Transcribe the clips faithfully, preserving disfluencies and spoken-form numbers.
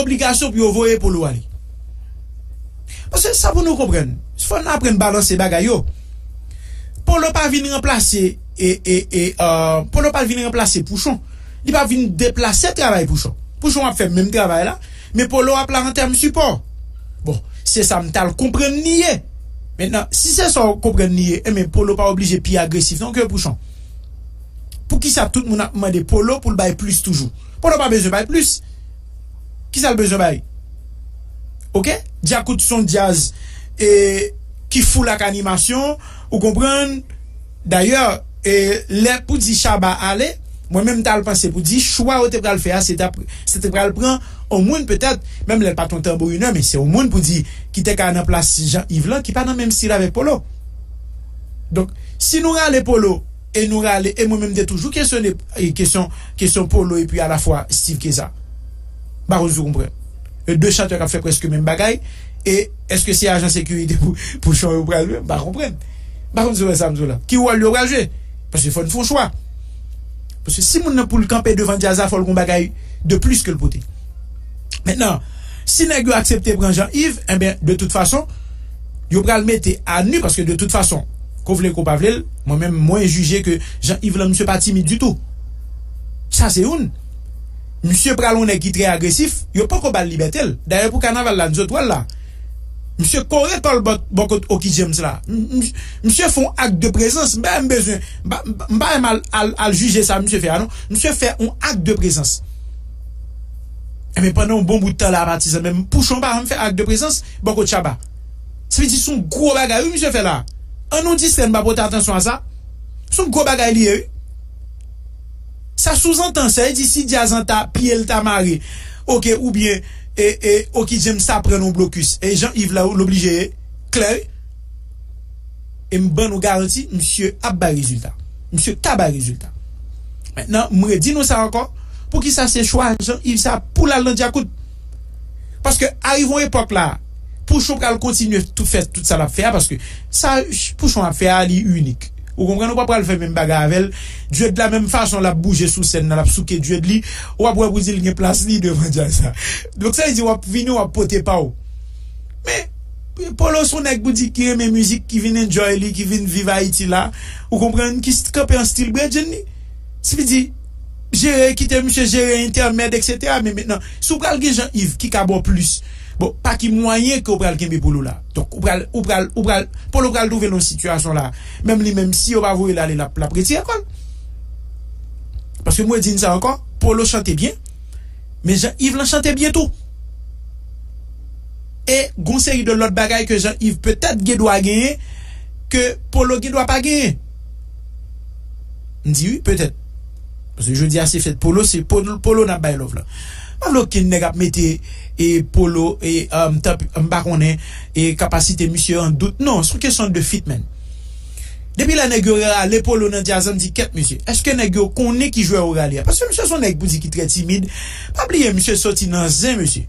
obligasyon pou yo voye Polo ale. Paske sa pou nou konprann, fò n aprann balanse bagay yo. Polo pa vin ranplase e, e, e, euh, Polo pa vin ranplase Pouchon. Li pa vin deplase travay Pouchon. Pouchon ap fè menm travay la, men Polo ap la an tèm sipò. Bon, se sa m t al konprann li ye. Mentnan, si se sa w konprann li ye, enben Polo pa oblije pi agresif non ke Pouchon. Poukisa tout moun ap mande Polo pou l bay plis toujou? Polo pa bezwen bay plis. Kisa l bezwen bay? Oke? Djakout se yon djaz e, ki fou ak animasyon, ou konprann? Dayè, e, lè pou di Shabba ale, mwen menm m t al panse pou di chwa yo te pral fè a, se t ap, se te pral pran yon moun petèt, menm lè l pa t yon tanbourinè, men se yon moun pou di ki te ka nan plas Jean Yves lan, ki pa nan menm stil avèk Polo. Donk, si nou rale Polo, e nou rale, e mwen menm m te toujou kesyone e, kesyon, kesyon Polo epi alafwa Steve Keza. M pa konn si w konprann. E de chantè k ap fè prèske menm bagay, e èske se ajan sekirite pou, pou chan yo pral jwe? M pa konprann. M pa konn si w wè sa m di w la. Ki wòl yo pral jwe? Paske fò n fè yon chwa. Paske si moun nan pou l kanpe devan djaz la, fò l gon bagay de plis ke l pote. Mentnan, si nèg yo aksepte pran Jean Yves, enben, de tout fason, yo pral mete a nu, paske de tout fason, ke w vle ke w pa vle l, mwen menm, mwen jije ke Jean Yves lan, misye pa timid ditou. Sa se youn. Misye pral yon nèg ki trè agresif, yo poko ba l libète l. Dayè, pou kanaval la, n sot wè l la. Misye kore kò l bò, bò kot Oky James la. M, m, misye fè yon ak de prezans. M pa menm bezwen, m pa, m pa, m pa menm al, al, al jije sa misye fè a, non. Misye fè yon ak de prezans. Enben, pandan yon bon bout tan la, patizan, menm Pouchon pa janm fè ak de prezans, bò kot Shabba. Sa vle di, se yon gwo bagay, wi, misye fè la. An nou distrè n pa pote atansyon a sa. Se yon gwo bagay li ye, wi. Sa souzantan, sa vle di, si djaz an ta, pye l ta mare, oke, oubyen, e, e, Oky James ta pran yon blokis, e Jean Yves la, l oblije klè, wi. E m ban nou garanti, misye ap bay rezilta. Misye ka bay rezilta. Mentnan, m redi nou sa ankò. Poukisa se chwa Jean Yves sa pou l al nan Djakout? Paske arive yon epòk la, Pouchon pral kontinye tou fè tout sa l ap fè a, paske sa Pouchon ap fè a, li inik. Ou konprann, ou pa pral fè menm bagay avè l. Dread la, menm fason l ap bouje sou sèn nan, l ap souke dread li, ou ap wè pou di l gen plas li devan djaz la. Donk, sa vle di, w ap vini, w ap pote pa w. Men, Polo se yon nèg pou di ki renmen mizik, ki vin enjoy li, ki vin viv Ayiti la. Ou konprann, ki st-, kanpe an stil Bredjenn li. Sa vle di, jere, kite misye jere entèmèd, et cetera. Men mentnan, si w pral gen Jean Yves ki ka ba w plis, bon, pa ki mwayen ke w pral kenbe Polo la? Donk, ou pral, ou pral, ou pral, Polo pral twouve l nan yon sitiyasyon la. Menm li menm, si yo pa voye l ale, l ap, l ap retire kò l. Paske mwen di n sa ankò, Polo chante byen, men Jean Yves lan chante byen tou. E gon seri de lòt bagay ke Jean Yves petèt gen dwa genyen, ke Polo gen dwa pa genyen. M di wi, petèt. Paske jodi a se fèt Polo, se Polo, Polo n ap bay love la. M pa vle okenn nèg ap mete e Polo e, um, tanp-, m pa konnen, e kapasite misye an dout. Non, se yon kesyon de fit, man. Depi lè nèg yo rale Polo nan djaz la, m di, kèt mesye, èske nèg yo konnen ki jwè yo rale a? Paske misye se yon nèg pou di ki trè timid. Pa bliye, misye soti nan zen, mesye.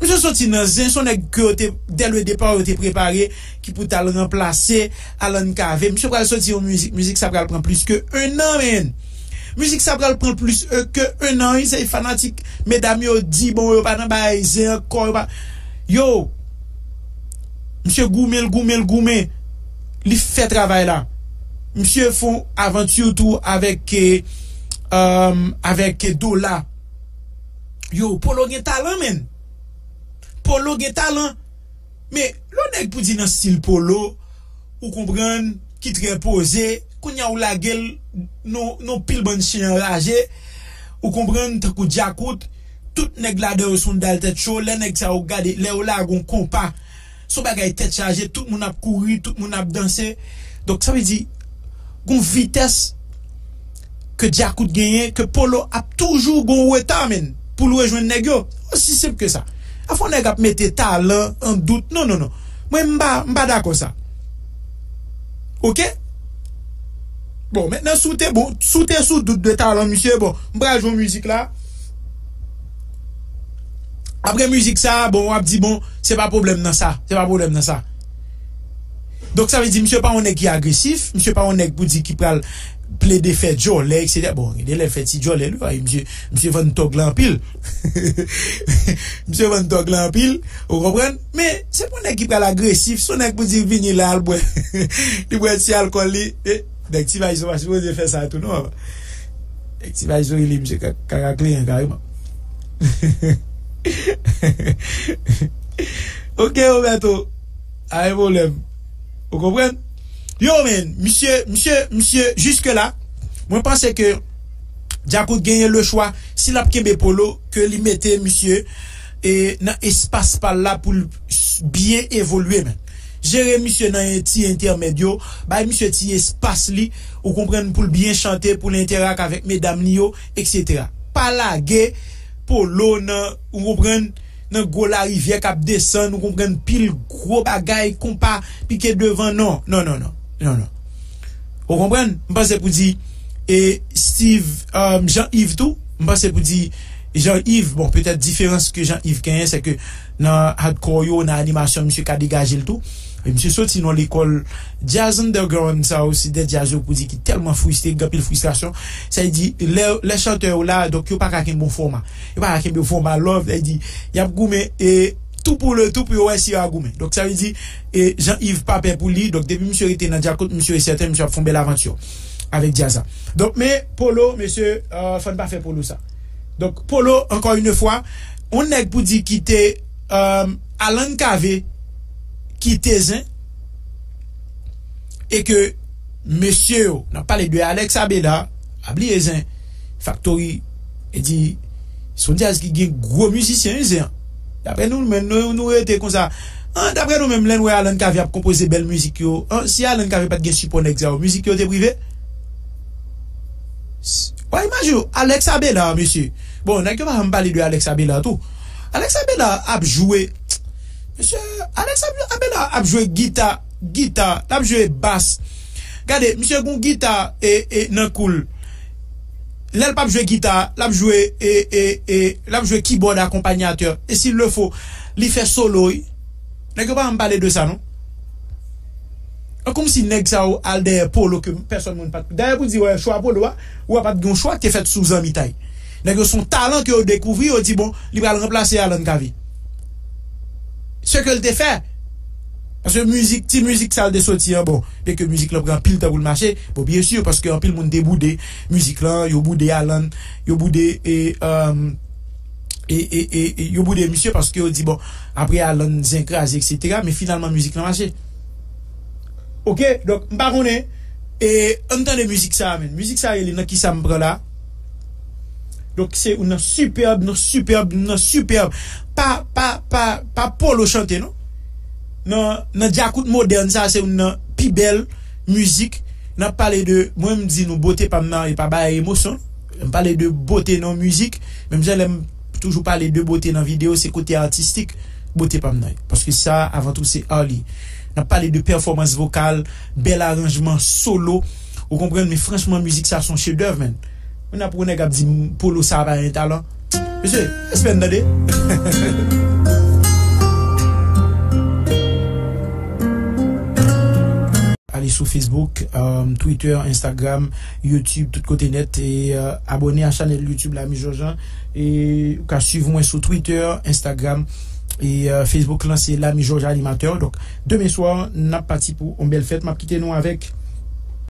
Misye soti nan zen, se yon nèg ke yo te, dès le départ, yo te prepare, ki pou t al ranplase Alan Cavé. Misye pral soti yon mizik, mizik sa pral pran plis ke ennan, man. Mizik sa pral pran plis, e, ke ennan, wi, se fanatik medam yo di, bon, yo pa nan bagay zen ankò, yo pa, yo, misye goumen, l goumen, l goumen. Li fè travay la. Misye fè yon avanti tou avèk, e, um, avèk Dola. Yo, Polo gen talan, man. Polo gen talan. Men, lè yon nèg pou di nan stil Polo, ou konprann, ki trè poze, kounye a ou lage l nan, nan pil bann chen anraje, ou konprann, tankou Djakout, tout nèg ladan yo se yon dal tèt cho, lè nèg sa yo gade, lè yo lage yon konpa, se yon bagay tèt chaje, tout moun ap kouri, tout moun ap danse. Donk, sa vle di, gon vitès ke Djakout genyen, ke Polo ap toujou gon reta, man, pou l rejwenn nèg yo. Osi senp ke sa. Afè yon nèg ap mete talan an dout. Non, non, non. Mwen, m pa, m pa dakò sa. Oke? Bon, mentnan, si w te, bon, si w te sou dout de talan misye, bon, m pral jwe yon mizik la. Apre mizik sa, bon, w ap di, bon, se pa pwoblèm nan sa. Se pa pwoblèm nan sa. Donk, sa vle di, misye pa yon nèg ki agresif, misye pa yon nèg pou di ki pral plede fè djòlè, etsetera. Bon, gen de lè l fè ti djòlè, li, ay, misye, misye vann tòg la anpil. Misye vann tòg la anpil, ou konprann? Men, se pa yon nèg ki pral agresif, se yon nèg pou di vini la, al bwè. Li bwè ti alkòl li, e, nèg Ti Maestro pa sipoze fè sa tou, non, papa. Nèg Ti Maestro rele misye ka-, kaka kleyen, kareman. Ok, Roberto, pa gen pwoblèm. Ou konprann? Yo, men, misye, misye, misye, jiske la, mwen panse ke Djakout genyen le chwa, si l ap kenbe Polo, ke li mete misye, e, nan espas pa l la pou l s-, byen evolye, men. Jere misye nan en ti entèmèd yo, bay misye ti espas li, ou konprann, pou l byen chante, pou l entèrak avèk medam li yo, etsetera. Pa lage Polo nan, ou konprann, nan gwo larivyè k ap desann, ou konprann, pil gwo bagay, konpa, pike devan, non, non, non, non, non, non. Ou konprann? M panse pou di, e, Steve, um, Jean Yves tou, m panse pou di, Jean Yves, bon, petèt diferans ke Jean Yves genyen, se ke nan hardcore yo, nan animasyon, misye ka degaje l tou. E misye soti nan lekòl jazz underground sa yo, se de jazz yo pou di ki tèlman fristre, gen anpil fristrasyon. Sa vle di, lè, lè chantè yo la, donk yo pa ka kenbe yon fòma. Yo pa ka kenbe yon fòma love, sa vle di, y ap goumen, e, tou pou le tou pou yo wè si yo a goumen. Donk, sa vle di, e, Jean Yves pa pè pou li. Donk, depi misye rete nan Djakout, misye e sèten, misye ap fè yon bèl avanti avèk djaz la. Donk, men Polo, mesye, euh, fò n pa fè Polo sa. Donk, Polo, ankò yon fwa, yon nèg pou di kite, euh, Alan Cavé, kite Zen, e ke mesye yo, n ap pale de Alex Abela, pa bliye Zen, Factory, e di, se yon djaz ki gen gwo mizisyen, wi, Zen. Daprè nou menm, nou, nou rete konsa. An, daprè nou menm, lè n wè Alan Cavé ap konpoze bèl mizik yo, an, si Alan Cavé pa t gen sipò nèg sa yo, mizik yo te prive? S-, w a imajine w, Alex Abela, mesye. Bon, nèg yo pa janm pale de Alex Abela tou. Alex Abela ap jwe. Mesye, Alex Ab-, Abela ap jwe gita, gita, l ap jwe bas. Gade, misye gon gita e, e nan kou l. Lè l p ap jwe gita, l ap jwe, e, e, e, l ap jwe kibòd akonpanyatè. E si l le fo, li fè solo, wi. Nèg yo pa janm pale de sa, non. An, kòmsi nèg sa yo al dèyè Polo ke pèsòn moun pa t. Dayè, pou di, wè, chwa Polo a, ou wè pa t gen yon chwa ki te fèt sou zanmitay. Nèg yo se yon talan ke yo dekouvri, yo di, bon, li pral ranplase Alan Cavé. Ce que l te fè. Paske mizik, ti mizik sa l te soti an, bon, byenke mizik lan pran anpil tan pou l mache, bon, byen si, paske anpil moun te boude mizik lan, yo boude Alan, yo boude, e, um, e, e, e, e yo boude misye paske yo di, bon, apre Alan, Zen kraze, etsetera, men finalman mizik lan mache. Ok, donk, m pa konnen, e, ann tande mizik sa a, men. Mizik sa a rele Nan Kisa M Pran La. Donk, se youn nan sipèb, nan sipèb, nan sipèb. Pa, pa, pa, pa Polo chante, non. Nan, nan djakout modèn sa, se youn nan pi bèl mizik. N ap pale de, mwen, m di nou, bote pa m nan, e pa bagay emosyon. M pale de bote nan mizik. Menm jan lè m toujou pale de bote nan videyo, se kote atistik bote pa m nan ye. Paske sa, avan tou, se art li. N ap pale de pèfòmans vokal, bèl aranjman, solo. Ou konprann, men franchman, mizik sa se yon chedèv, menn. Ou nan pou nèg ap di m Polo sa pa gen talan. Mesye, respè n tande. Ale sou Facebook, um, Twitter, Instagram, YouTube, tout kote nèt. E, uh, abòne a chanèl YouTube Lami Jòj an. E ou ka swiv mwen sou Twitter, Instagram, e, uh, Facebook lan, se Lami Jòj Animatè. Donk, demen swa, n ap pati pou yon bèl fèt. M ap kite nou avèk